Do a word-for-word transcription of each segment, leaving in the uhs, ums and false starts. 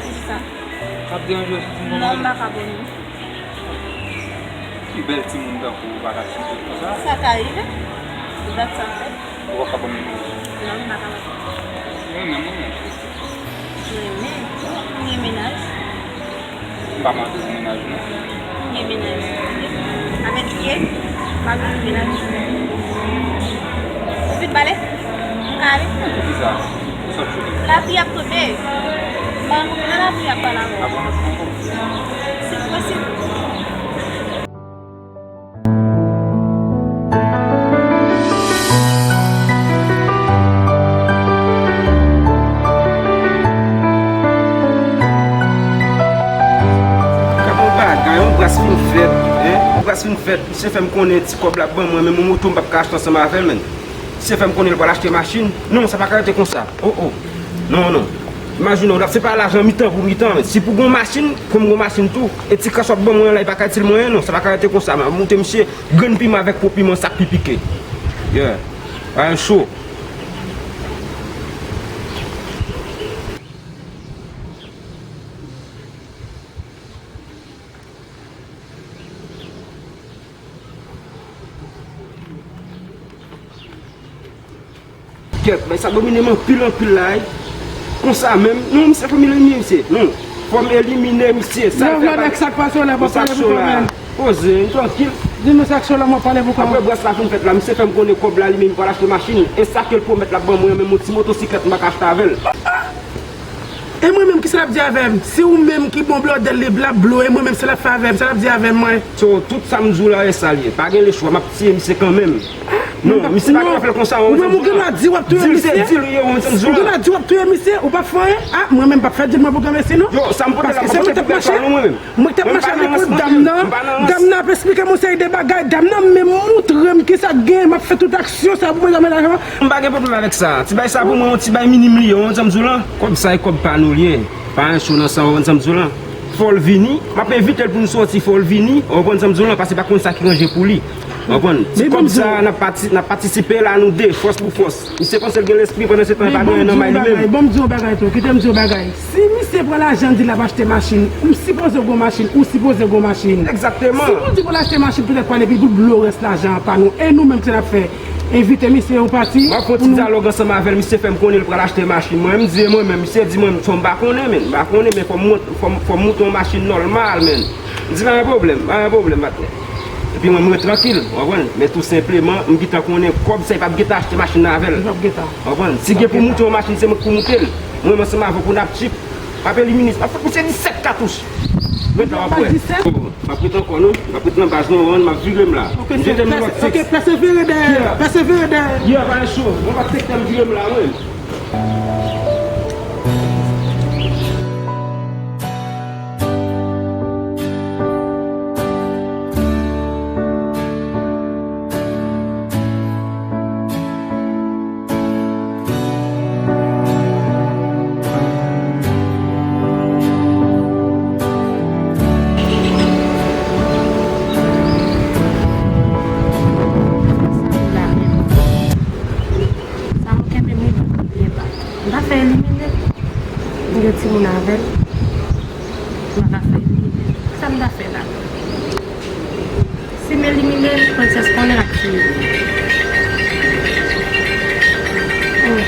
Poukisa? Sa ap deranje w si timoun? Non, m pa ka ban nou. Ki bèl timoun tankou ou pa ka sipòte konsa? Sa ka rive. Se dat sa fè. Ou pa ka ban m? Non, m pa ka ban. Mwen menm, mwen menm. Mwen menm, m gen mennaj. M pa mande pou mennaj ou non. M gen mennaj. Avèk kiyès? M pa gen mennaj. Ou fin pale? M ka ale? Poukisa? Ou sot chou. Lapli ap tonbe. M pa renmen lapli ap pale avè w. Ap pran ankò? Si posib. Gad yon bagay, yon bras fin fèt, en? Yon bras fin fèt, misye fè m konnen ti kòb l ap ban mwen, men yon moto m p ap ka achte ansanm avè l, menn. Misye fè m konnen l pral achte machin. Non, sa pa ka rete konsa. Oh, oh. Non, non. Imajine w, se pa lajan mitan pou mitan, men si pou gon machin, pou m gon machin tou, e ti kras w ap ban mwen an la, li pa ka itil mwen, non, sa pa ka rete konsa. M ap moute misye grenn piman avèk po piman sa k pi pike. Yeah. Bagay cho. Kèt, bay sa domine m anpil, anpil la, wi. Konsa menm, non, misye fò m elimine misye, non. Fò m elimine misye, sa l fè pa. Sa k pase w la, w ap pale pou kòb la. Poze, m trankil. Di nou sa k sou la, m ap pale pou kòb. Apre bras la fin fèt la, misye fè m konnen kòb la, li menm, li pral achte machin. E sa ke l pwomèt l ap ban mwen, menm yon ti motosiklèt, m pa ka achte avè l. E mwen menm, kisa l ap di avè m? Si ou menm ki bon blòdè l, li blab blo, e mwen menm, sa l ap fè avè m, sa l ap di avè m, mwen? So, tout sa m di w la, e sa l ye. Pa gen lechwa, m ap tiye misye kanmenm. Non, misye pa gen dwa fè l konsa, ou menm ou gen dwa di w ap touye misye. Ou gen dwa di w ap touye misye, ou p ap fè anyen. Ah, mwen menm, m p ap fè di m pou granmesi, non. Yo, sa m pote la, m ap pote pou bèl pa non, mwen menm. Mwen k t ap mache avèk dam nan. Dam nan ap esplike m yon seri de bagay. Dam nan menm moutre m kisa k genyen. M ap fè tout aksyon sa pou mwen, zanmi lajan. M pa gen pwoblèm avèk sa. Ti bay sa pou mwen, yon ti bay minim li ye, w konn sa m di w lan. Kòb sa e kòb pa nou l ye. Pa gen cho nan sa, w konn sa m di w lan. Fò l vini. M ap envite l pou n sòti, fò l vini. W konn sa m di w lan, paske pa konn sa ki ranje pou li. W konprann? Ti kòb sa, n ap pati-, n ap patisipe la, nou de, fòs pou fòs. Misye panse l gen lespri, pandan se tan, li pa gen anyen nan may li menm. Bon, m di w yon bagay tou, kite m di w yon bagay. Si misye pran lajan l di l ap achte machin, m sipoze gon machin, ou sipoze gon machin. Egzakteman. Si nou di pou l achte machin, petèt pral epi pou l blo rès lajan an pa nou. E nou menm, kisa n ap fè? Envite misye, ou pati? M ap fè yon ti dyalòg ansanm avè l, misye fè m konnen l pral achte machin. Mwen, m di e mwen menm, misye di mwen, m pa konnen, men, m pa konnen, men fò m mont-, fò m, fò m moute yon machin nòmal, men. M di, pa gen pwoblèm, pa gen pwoblèm, patnè. Epi mwen, mwen trankil, w konprann? Men tou senpleman, m gentan konnen kòb sa, li p ap gentan achte machin nan avè l. Li p ap gentan. W konprann? Si gen pou moute yon machin, se mwen k pou moute l. Mwen, mwen ansanm avè w pou n ap chip. M ap elimine, m ap fè misye disèt katouch. Ret la, w ap wè. M ap ret ankò, non. M ap ret nan baz, non, w konprann? M ap vire m la. M jete m nan lòt sèks. Ok, pèsevere dèyè, pèsevere dèyè. Yeah, pa gen cho. Mwen pa sektè m vire m la, mwen. Sa m kenbe m byen ba. M ta fè elimine. M gen timoun avè l. M pa ka fè elimine. Sa m ta fè la? Si m elimine, Frances konnen l ap tiye m. Oh.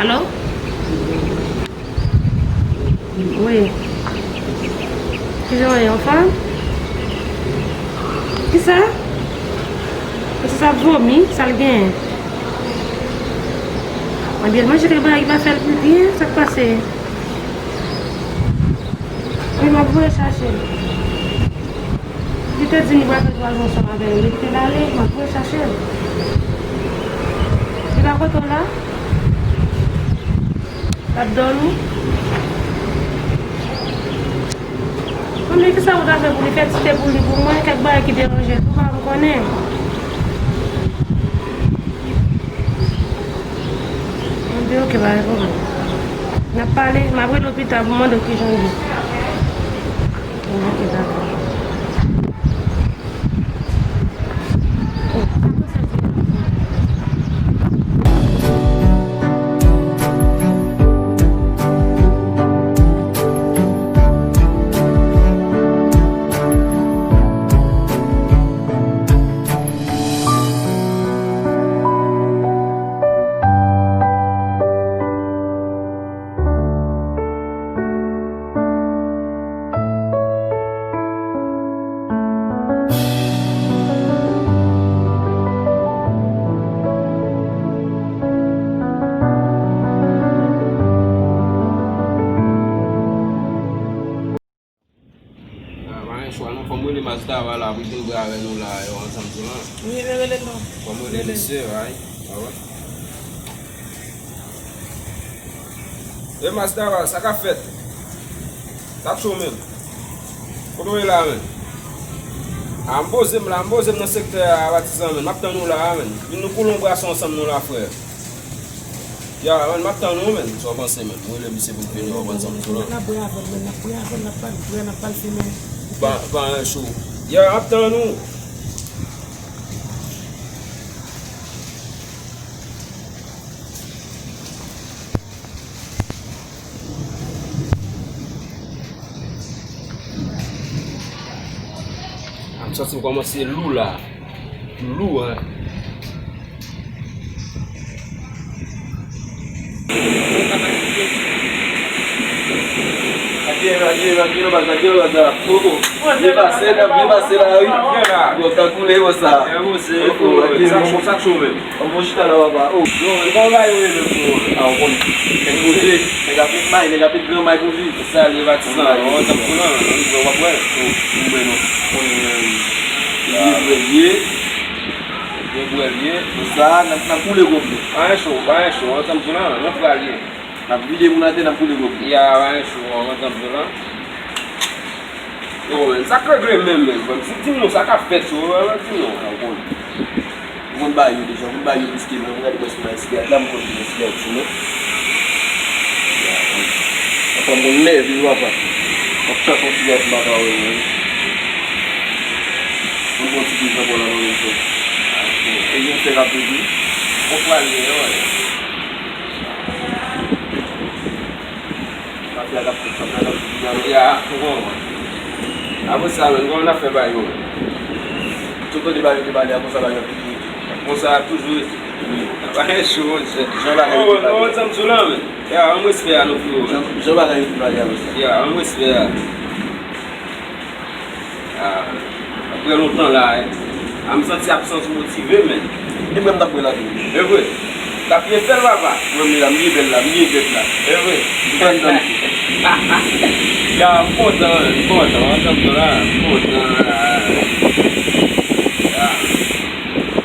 Alo? Wi. Kijan w ye, anfòm? Kisa? Frances ap vomi, sa l genyen? Ebyen, l manje kèk bagay ki pa fè l pi byen, sa k pase? Wi, m ap voye chache l. Li te di m li pral fè twa jou ansanm avè l, li te l ale, m ap voye chache l. Li la kote w la? L ap dòmi? Konbyen kisa ou ta fè pou li? Fè ti te pou li pou mwen, kèk bagay ki deranje l tou, pa m konnen. Mwen di, ok, pa gen pwoblèm. N ap pale, m ap rele w pita pou mande w kijan l ye. Ok, dakò. Fò m rele Mazda la pou l vin bwè avè nou la, yo, ansanm tou la. Wi, rele l non. Fò m rele misye, ay. E Mazda, sa k ap fèt? Sa cho menm. Kote w ye la menm? A, m poze m la, m poze m nan sektè a, patizan menm. M ap tann ou la menm. Vin nou koule yon bwason ansanm nou la, frè. Ya, menm, m ap tann ou menm. Sa w panse menm? M rele misye pou l vini, w konn sa m di w la. N ap bwè avè l menm, n ap bwè avè l, n ap ba l bwè, n ap ba l fimen. Pa, pa anyen cho. Ya, m ap tann ou. A, m santi m kòmanse lou la. Lou, en. Adieu, adieu, adieu, nan baz la, adieu, nan baz la. Oh, oh. Byen pase, byen pase la, wi. Bon, tankou lè konsa. Oh, oh, adieu, sa, sa cho menm. An bon chita la, papa. Oh. Yo, e pa yon bagay yo ye menm, bro. A, w konnen. Nèg poze, nèg ap met may, nèg ap met gran may pou li. Se sa, li patizan, yo, w ap pran, w ap wè. Oh, m wè non. Konnen, euh, li vre l ye. Li vre l ye. Se sa, n ap, n ap koule gwo blo. Pa gen cho, pa gen cho, w ap tann tou la, nan fwa l ye. N ap vide moun atè, n ap koule gwo blo. Ya, pa gen cho, w ap tann tou la. Yo, men, sa k regle menm, men. Ban m di, di m non, sa k ap fèt, yo, ban m di m non. A, w konnen. M konn ba yo deja, m konn ba yo plis ke mwen, m gade bòs mwen sigarèt la, m konn ki sigarèt sou mwen. Anfen, m konn nève yo apa. M ap chache yon sigarèt m pa ka wè mwen. M konn ti pil ankò la, mwen menm fè. E yon fè rapid wi. Bon, pral ye, yo, wè. Mafya k ap fèt, mafya k ap fèt, mafya. Ya, ou konprann. Apre sa, menm, kòman n ap fè ba yo? Tout kote ba yo te pale a, konsa ba yo ap vini. Konsa ap toujou rete. Wi. Pa gen cho, monchè. Jan bagay yo te pale. Ou konn sa m di w la, men. Ya, ann respè a nou, frero. Jan, jan bagay yo te pale a, konsa. Ya, ann respè a. Ah, apre lontan la, eh. Ah, m santi absans motive, men. E mwen m t ap bwè la tou. E vre. T ap byen fè l, papa. Mwen m la, m byen bèl la, m byen vèt la. E vre. M pran dan m tou. Ya, m kontan, men, m kontan. Ansanm tou la, m kontan la. Ya.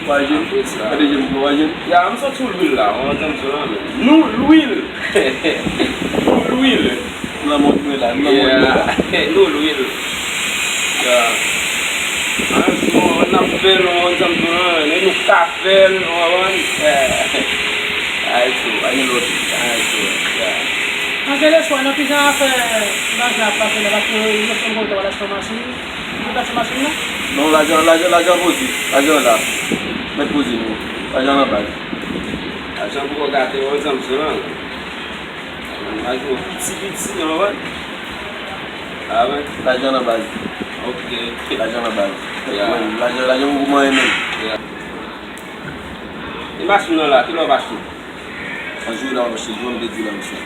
Wa jèn. Apre sa. Gade jèn, wa jèn. Ya, m santi w lwil la, ansanm tou la, men. Nou lwil. Nou lwil. Nan mond mwen la, nan mond mwen la. Yeah. Nou lwil. Yeah. An jou, n ap fè l, ou konn sa m di w lan, e nou k ka fè l, ou konprann? Ay, tou, pa gen lòt. Ay, tou, yeah. An gen lespwa nan kijan afè lajan ap pase la, paske yo fè m konn wè l achte yon machin. Ou t achte machin nan? Non, lajan, lajan, lajan poze. Lajan la. Mèt poze nou. Lajan nan baz. Lajan poko gate, ou konn sa m di w lan. Lajan piti piti, ou konprann? A wi. Lajan nan baz. Ok. Lajan nan baz. Yeah. Wi, lajan, lajan pou manyen menm. Yeah. E machin nan la, kilè w ap achte? An jou la, w ap achte, jou an m te di w la, mesye.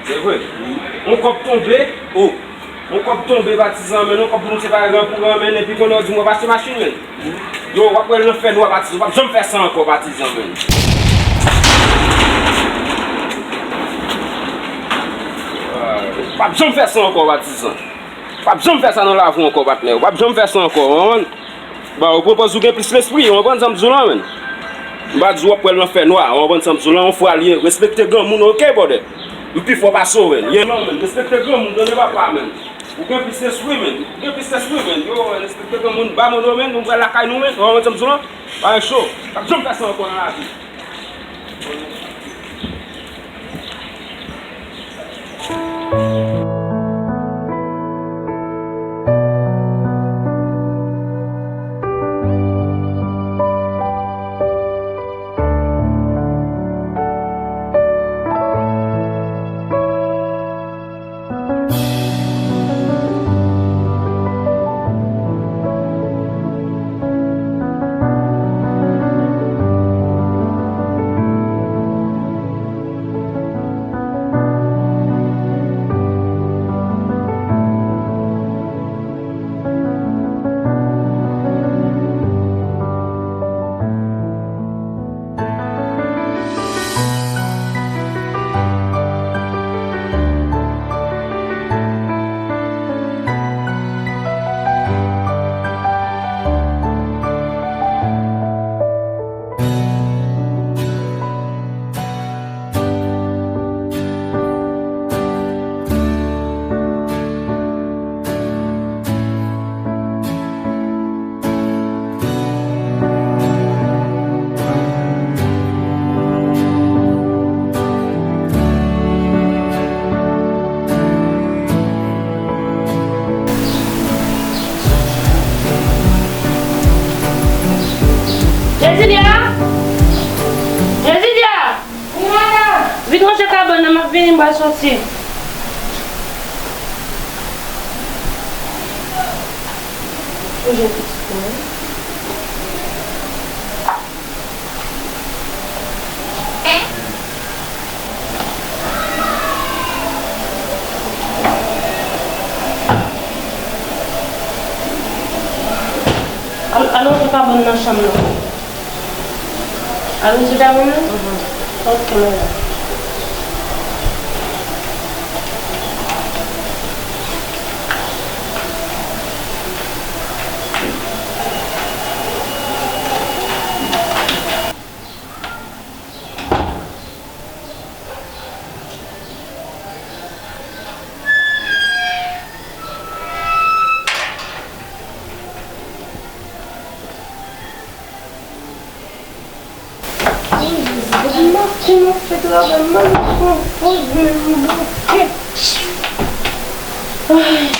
Se vre? Wi. Yon kòb tonbe. Oh. Yon kòb tonbe, patizan, men yon kòb pou nou separe gran pou gran, men epi kounye a w di m w ap achte machin, men. Yo, w ap wè l nan fènwa, patizan. W p ap janm fè sa ankò, patizan, men. W p ap janm fè sa ankò, patizan. W p ap janm fè sa nan lavi w ankò, patnè. W p ap janm fè sa ankò, w konprann? Ba, ou pran pòz ou gen plis lespri, ou konprann sa m di w lan, men. M pa di w ap wè l nan fènwa, ou konprann sa m di w lan, yon fwa l ye. Respekte granmoun, oke, brother? M pi fò pase w, men. Ye non, men. Respekte granmoun, tande papa, men. Ou gen plis lespri, men. Ou gen plis lespri, men. Yo, respekte granmoun, ba mono, men. Nou pral lakay nou, men. Ou konprann sa m di w lan? Pa gen cho. W p ap janm fè sa ankò nan lavi. Jesilia! Jesilia! Wi, madanm. Vin ranje kabann nan, m ap vini, m pral soti. Ranje pitit mwen. Al, al ranje kabann nan chanm nan. Al ranje kabann nan? Mhm. Ok, madanm. Ay, Jezi, depi maten m ap fè travay, m pa janm pran poz mwen, m bloke. Ay.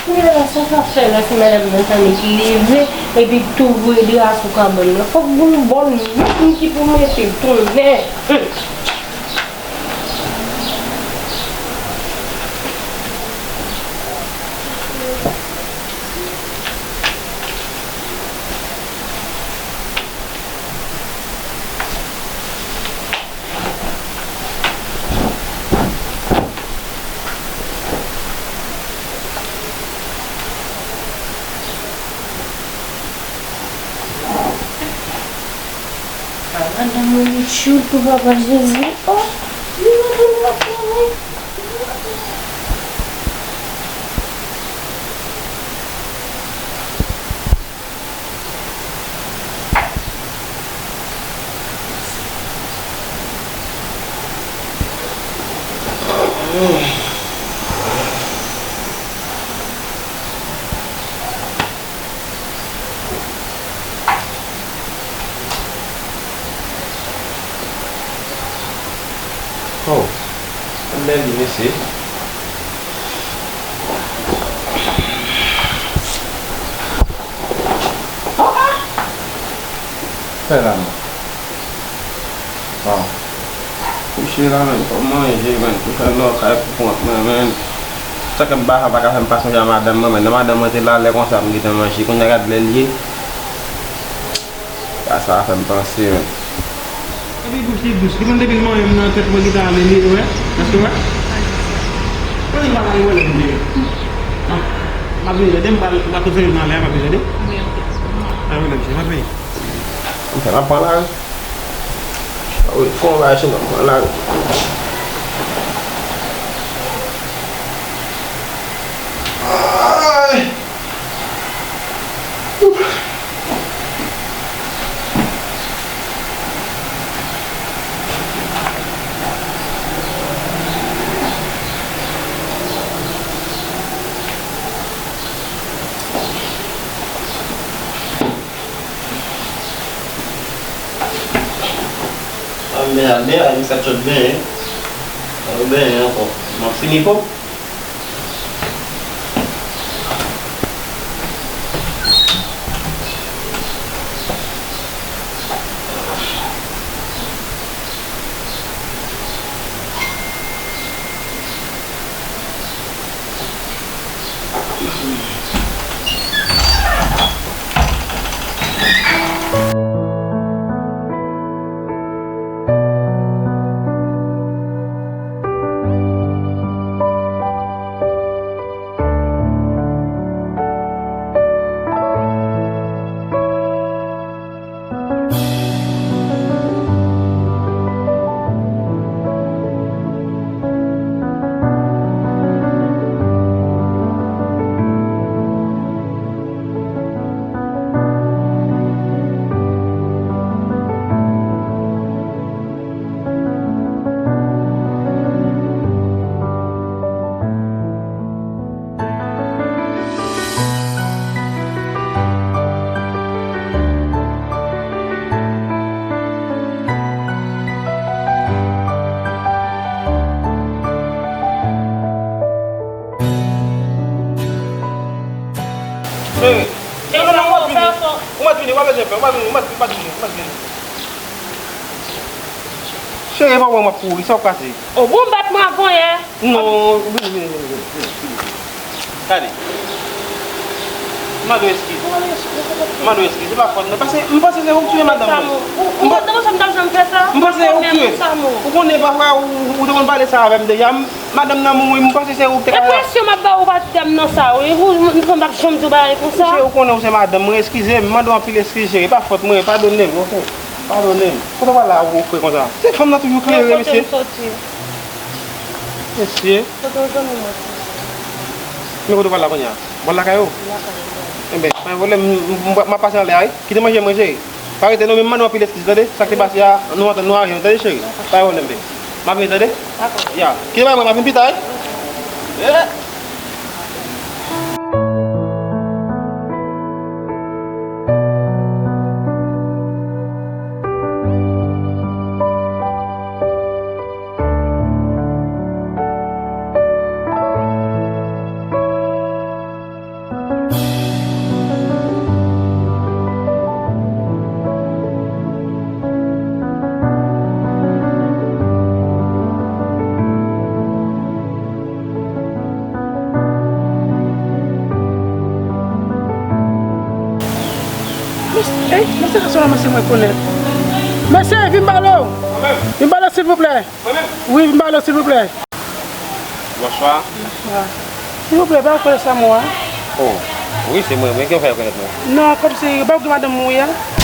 Kounye a la, sa k ap fè lè se madanm nan tann li ki leve, epi tou voye dra sou kabann nan. Fòk gon bòn menm ki pou mete l tounen. Hum. Madanm mwen li tchoul pou papa Jezi. Oh, li madanm la travay. Oh, anmède mesye. Fè la non. Bon. Kouche la menm, fò m manje menm, kouche anndan kay pou kont mwen menm. Sa k ap ba sa pa ka fè m pa sonje a madanm mwen, men nan madanm mwen te la lè konsa m gentan manje, kounye a gad lè l ye. Sa, sa fè m panse menm. Epi bouch li dous, li konn depi l manyen m nan tèt mwen gentan ale li, wè, èske wè? Mwen pa gade wè lè m vini. M ap vini tande, m pral, m pral tou fè nan lè a, m ap vini tande. Wi, ok. A, wè lè m vini, m ap vini. M fè m ap pran lari. Wi, fè yon bagay sou mwen, mwen la. Ay! Sa m benyen, al benyen, al miskad chòt benyen. Al benyen ankò. M ap fini pòp. Cheri, cheri, fè efò, Ou mèt vini, ou pa bezwen pè, ou pa vini, ou mèt, ou mèt vini, ou mèt vini. Cheri, pa wè m ap kouri, sa w ka di? O, bon, bat mwen avan yè. Non, vini, vini, vini, vini, vini. Gade. M mande w eskiz. M mande w eskiz, se pa fòt mwen. Paske m panse se ou k tiye madanm mwen. Ou, ou, ou, ou panse se ou k tiye. Ou konnen pafwa ou, ou te konn pale sa avè m deja. M, madanm nan mouri, m panse se ou k te ka. Enpresyon m ap ba ou pa t dam nan sa, wi. Ou, m, m, m p ap janm di w bagay konsa. Mesye, ou konnen ou se madanm mwen, eskize m, m mande w anpil eskiz, cheri. E pa fòt mwen, padone m, oke? Padone m. Kote w pral la ou fre konsa? Se fanm nan toujou klere, mesye. Kote m soti? Mesye. Kote w jwenn mwen? Men kote w pral la kounye a? Bò lakay ou? Lakay mwen. Enben, pa gen pwoblèm, m, m, m, m ap pase anlè a, wi. Kite manje mwen, cheri. Pa rete non, men m mande w anpil eskiz, tande? Sa k te pase a, nou antann nou aranje nou, tande, cheri? Pa gen pwoblèm, baby. M ap vini, tande? Dakò. Ya. Kite bay mwen, m ap vin pita, wi. Yeah. Mesye, ey, mesye, sa se yon mesye mwen konèt. Mesye, vin pale w. Mwen menm? Vin pale w, silvouplè. Mwen menm? Wi, vin pale w, silvouplè. Bonswa. Bonswa. Silvouplè, pa rekonèt sa mwen an? Oh, wi, se mwen, mwen ki fè rekonèt mwen. Non, kòmsi, pa w gen madanm ou ye a?